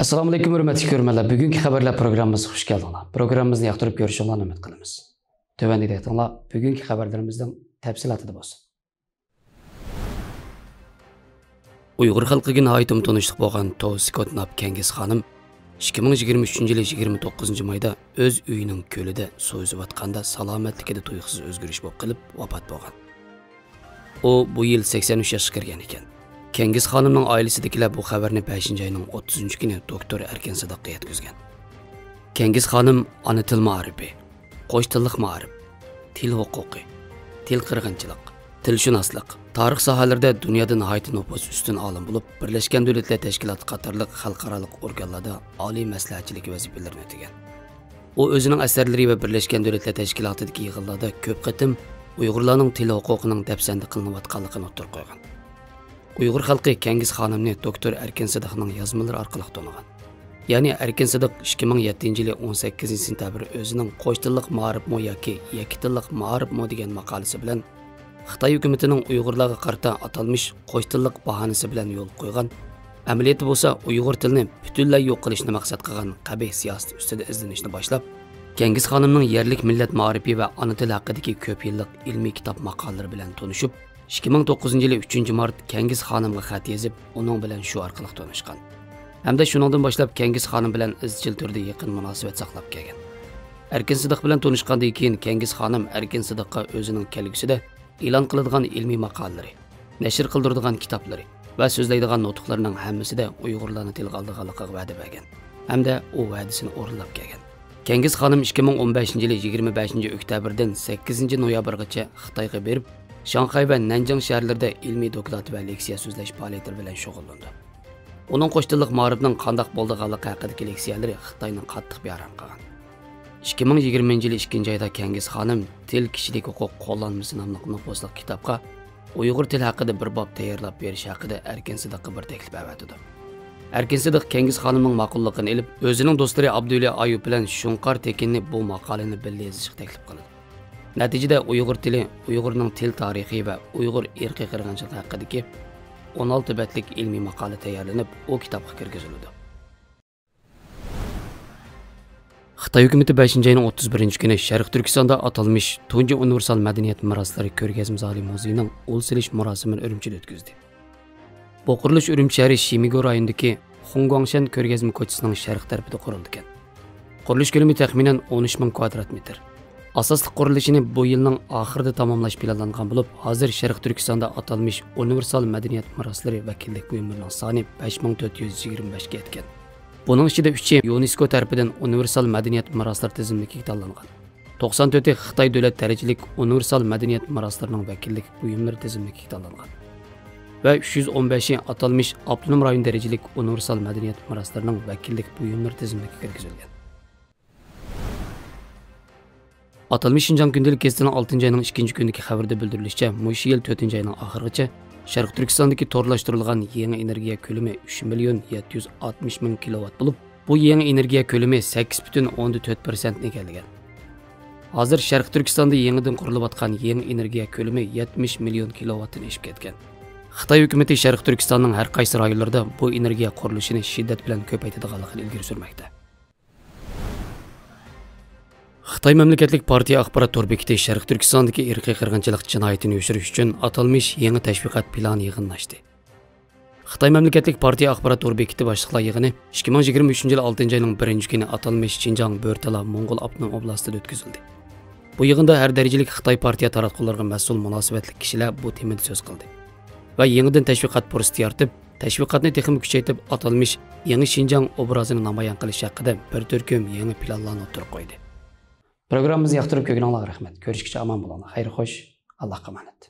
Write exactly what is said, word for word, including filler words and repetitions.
ئەسسالامۇئەلەيكۇم، ھۆرمەتلىك كۆرۈرمەنلەر. بۈگۈنكى خەۋەرلەر پروگراممىمىزغا خۇش كەلدىڭلار. پروگراممىمىزنى ياقتۇرۇپ كۆرۈشۈڭلارنى ئۈمىد قىلىمىز. تۆۋەندىكى دىققىتىڭلار بۈگۈنكى خەۋەرلىرىمىزنىڭ تەپسىلاتىدا بولسۇن. ئۇيغۇر خەلقىگە ناھايىتىمۇ تونۇشلۇق بولغان توۋ سكوت ناپ كەنگىز خانىم ئىككى مىڭ يىگىرمە ئۈچىنچى يىلى يىگىرمە توققۇزىنچى مايدا ئۆز ئۆيىنىڭ كۆلىدە سۇ ئۈزۈۋاتقاندا سالامەتلىكىدە تۇيۇقسىز ئۆزگىرىش بولۇپ قېلىپ ۋاپات بولغان. ئۇ بۇ يىل سەكسەن ئۈچ ياشقا كىرگەن ئىكەن. كەنگىز خانىمنىڭ ئائىلىسىدىكىلەر بۇ خەۋەرنى بەشىنچى ئاينىڭ ئوتتۇزىنچى كۈنى دوكتور ئەركىن سىدىققا يەتكۈزگەن. كەنگىز خانىم ئانا تىل مائارىپى، قوش تىللىق مائارىپ، تىل ھوقۇقى، تىل قىرغىنچىلىق، تىلشۇناسلىق، تارىخ ساھەلىرىدە دۇنيادا ناھايىتى نوپۇزى ئۈستۈن ئالىم بولۇپ، بىرلەشكەن دۆلەتلەر تەشكىلاتى قاتارلىق خەلقئارالىق ئورگانلاردا ئالىي مەسلىھەتچىلىك ۋەزىپىلىرىنى ئۆتىگەن. ئۇ ئۆزىنىڭ ئەسەرلىرى ۋە بىرلەشكەن دۆلەتلەر تەشكىلاتىدىكى يىغىنلاردا كۆپ قېتىم ئۇيغۇرلارنىڭ تىل ھوقۇقىنىڭ دەپسەندە قىلىنىۋاتقانلىقىنى ئوتتۇرىغا قويغان. ئۇيغۇر خەلقى كەنگىز خانىمنى دوكتور ئەركىن سىدىقنىڭ يازمىلىرى ئارقىلىق تونۇغان. يەنى ئەركىن سىدىق ئىككى مىڭ يەتتىنچى يىلى ئون سەككىزىنچى سېنتەبىر ئۆزىنىڭ قوش تىللىق مائارىپمۇ ياكى يەككە تىللىق مائارىپمۇ دېگەن ماقالىسى بىلەن خىتاي ھۆكۈمىتىنىڭ ئۇيغۇرلارغا قارىتا ئاتالمىش قوش تىللىق باھانىسى بىلەن يولغا قويغان، ئەمەلىيەتتە بولسا ئۇيغۇر تىلىنى پۈتۈنلەي يوق قىلىشنى مەقسەت قىلغان قەبىھ سىياسىتى ئۈستىدە ئىزدىنىشنى باشلاپ، كەنگىز خانىمنىڭ يەرلىك مىللەت مائارىپى ۋە ئانا تىل ھەققىدىكى كۆپ يىللىق ئىلمىي كىتاب ماقالىلىرى بىلەن تونۇشۇپ، ئىككى مىڭ توققۇزىنچى يىلى ئۈچىنچى مارت كەنگىز خانىمغا خەت يېزىپ، ئۇنىڭ بىلەن شۇ ئارقىلىق تونۇشقان. ھەمدە شۇنىڭدىن باشلاپ كەنگىز خانىم بىلەن ئىزچىل تۈردە يېقىن مۇناسىۋەت ساقلاپ كەلگەن. ئەركىن سىدىق بىلەن تونۇشقاندىن كېيىن كەنگىز خانىم ئەركىن سىدىققا ئۆزىنىڭ كەلگۈسىدە ئېلان قىلىدىغان ئىلمىي ماقالىلىرى، نەشر قىلدۇرىدىغان كىتابلىرى ۋە سۆزلەيدىغان نۇتۇقلىرىنىڭ ھەممىسىدە ئۇيغۇرلارنى تىلغا ئالىدىغانلىقىغا ۋەدە بەرگەن ھەمدە ئۇ ۋەدىسىنى ئورۇنلاپ كەلگەن. كەنگىز خانىم ئىككى مىڭ ئون بەشىنچى يىلى يىگىرمە بەشىنچى ئۆكتەبىردىن سەككىزىنچى نويابىرغىچە خىتايغا بېرىپ، شاڭخەي ۋە نەنجىڭ شەھەرلىرىدە ئىلمىي دوكلات ۋە لېكسىيە سۆزلەش پائالىيەتلىرى بىلەن شۇغۇللىنىدۇ. ئۇنىڭ قوش تىللىق مائارىپنىڭ قانداق بولىدىغانلىقى ھەققىدىكى لېكسىيەلىرى خىتاينى قاتتىق بىئارام قىلغان. ئىككى مىڭ يىگىرمىنچى يىلى ئىككىنچى ئايدا كەنگىز خانىم تىل كىشىلىك ھوقۇق قوللانمىسى ناملىق نوپۇزلۇق كىتابقا ئۇيغۇر تىلى ھەققىدە بىر باب تەييارلاپ بېرىش ھەققىدە ئەركىن سىدىققا بىر تەكلىپ ئەۋەتىدۇ. ئەركىن سىدىق كەنگىز خانىمنىڭ ماقۇللۇقىنى ئېلىپ، ئۆزىنىڭ دوستلىرى ئابدۇۋەلى ئايۇپ بىلەن شۇڭقار تېكىننى بۇ ماقالىنى بىللە يېزىشقا تەكلىپ قىلىدۇ. نەتىجىدە ئۇيغۇر تىلى، ئۇيغۇرنىڭ تىل تارىخى ۋە ئۇيغۇر ئىرقىي قىرغىنچىلىقى ھەققىدىكى ئون ئالتە بەتلىك ئىلمىي ماقالە تەييارلىنىپ، ئۇ كىتابقا كىرگۈزۈلىدۇ. خىتاي ھۆكۈمىتى بەشىنچى ئاينىڭ ئوتتۇز بىرىنچى كۈنى شەرقىي تۈركىستاندا ئاتالمىش تۇنجى ئۇنىۋېرسال مەدەنىيەت مىراسلىرى كۆرگەزمە زالى مۇزېيىنىڭ ئۇل سېلىش مۇراسىمىنى ئۈرۈمچىدە ئۆتكۈزدى. بۇ قۇرۇلۇش ئۈرۈمچى شەھىرى شىمىگو رايونىدىكى خۇڭگۇاڭشەن كۆرگەزمە كوچىسىنىڭ شەرق تەرىپىدە قۇرۇلىدىكەن. قۇرۇلۇش كۆلىمى تەخمىنەن ئون ئۈچ مىڭ كۋادرات مېتىر. ئاساسلىق قۇرۇلۇشىنى بۇ يىلنىڭ ئاخىرىدا تاماملاش پىلانلانغان بولۇپ، ھازىر شەرقىي تۈركىستاندا ئاتالمىش ئۇنىۋېرسال مەدەنىيەت مىراسلىرى ۋەكىللىك بۇيۇملىرىنىڭ سانى بەش مىڭ تۆت يۈز يىگىرمە بەشكە يەتكەن. بۇنىڭ ئىچىدە ئۈچى يۇنېسكو تەرىپىدىن ئۇنىۋېرسال مەدەنىيەت مىراسلىرى تىزىملىكىگە تاللانغان. توقسان تۆتى خىتاي دۆلەت دەرىجىلىك ئۇنىۋېرسال مەدەنىيەت مىراسلىرىنىڭ ۋەكىللىك بۇيۇملىرى تىزىملىكىگە تاللانغان ۋە ئۈچ يۈز ئون بەشى ئاتالمىش ئاپتونوم رايون دەرىجىلىك ئۇنىۋېرسال مەدەنىيەت مىراسلىرىنىڭ ۋەكىللىك بۇيۇملىرى تىزىملىكىگە كىرگۈزۈلگەن. ئاتالمىش شىنجاڭ كۈندىلىك گېزىتىنىڭ ئالتىنچى ئاينىڭ ئىككىنچى كۈنىدىكى خەۋىرىدە بىلدۈرۈلۈشىچە، مۇشۇ يىل تۆتىنچى ئاينىڭ ئاخىرىغىچە شەرقىي تۈركىستاندىكى تورلاشتۇرۇلغان يېڭى ئېنېرگىيە كۆلىمى ئۈچ مىليون يەتتە يۈز ئاتمىش مىڭ كىلوۋات بولۇپ، بۇ يېڭى ئېنېرگىيە كۆلىمى سەككىز پۈتۈن ئوندىن تۆت پىرسەنتنى ئىگىلىگەن. ھازىر شەرقىي تۈركىستاندا يېڭىدىن قۇرۇلۇۋاتقان يېڭى ئېنېرگىيە كۆلىمى يەتمىش مىليون كىلوۋاتتىن ئېشىپ كەتكەن. خىتاي ھۆكۈمىتى شەرقىي تۈركىستاننىڭ ھەر قايسى رايونلىرىدا بۇ ئېنېرگىيە قۇرۇلۇشىنى شىددەت بىلەن كۆپەيتىدىغانلىقىنى ئىلگىرى سۈرمەكتە. خىتاي مەملىكەتلىك پارتىيە ئاخبارات تور بېكىتى شەرقىي تۈركىستاندىكى ئىرقىي قىرغىنچىلىق جىنايىتىنى يوشۇرۇش ئۈچۈن ئاتالمىش يېڭى تەشۋىقات پىلانى يىغىنلاشتى. خىتاي مەملىكەتلىك پارتىيە ئاخبارات تور بېكىتى باشلىقلار يىغىنى ئىككى مىڭ يىگىرمە ئۈچىنچى يىل ئالتىنچى ئاينىڭ بىرىنچى كۈنى ئاتالمىش شىنجاڭ بۆرتالا موڭغۇل ئاپتونوم ئوبلاستىدا ئۆتكۈزۈلدى. بۇ يىغىندا ھەر دەرىجىلىك خىتاي پارتىيە تاراتقۇلىرىغا مەسئۇل مۇناسىۋەتلىك كىشىلەر بۇ تېمىدا سۆز قىلدى ۋە يېڭىدىن تەشۋىقات پۇرسىتى يارىتىپ، تەشۋىقاتنى تېخىمۇ كۈچەيتىپ، ئاتالمىش يېڭى شىنجاڭ ئوبرازىنى نامايان قىلىش ھەققىدە بىر تۈركۈم يېڭى پىلانلارنى ئوتتۇرىغا قويدى. پروگراممىمىزنى ياقتۇرۇپ كۆرگىنىڭلارغا رەھمەت. كۆرۈشكىچە ئامان بولۇڭلار. خەير خوش. ئاللاھقا ئامانەت.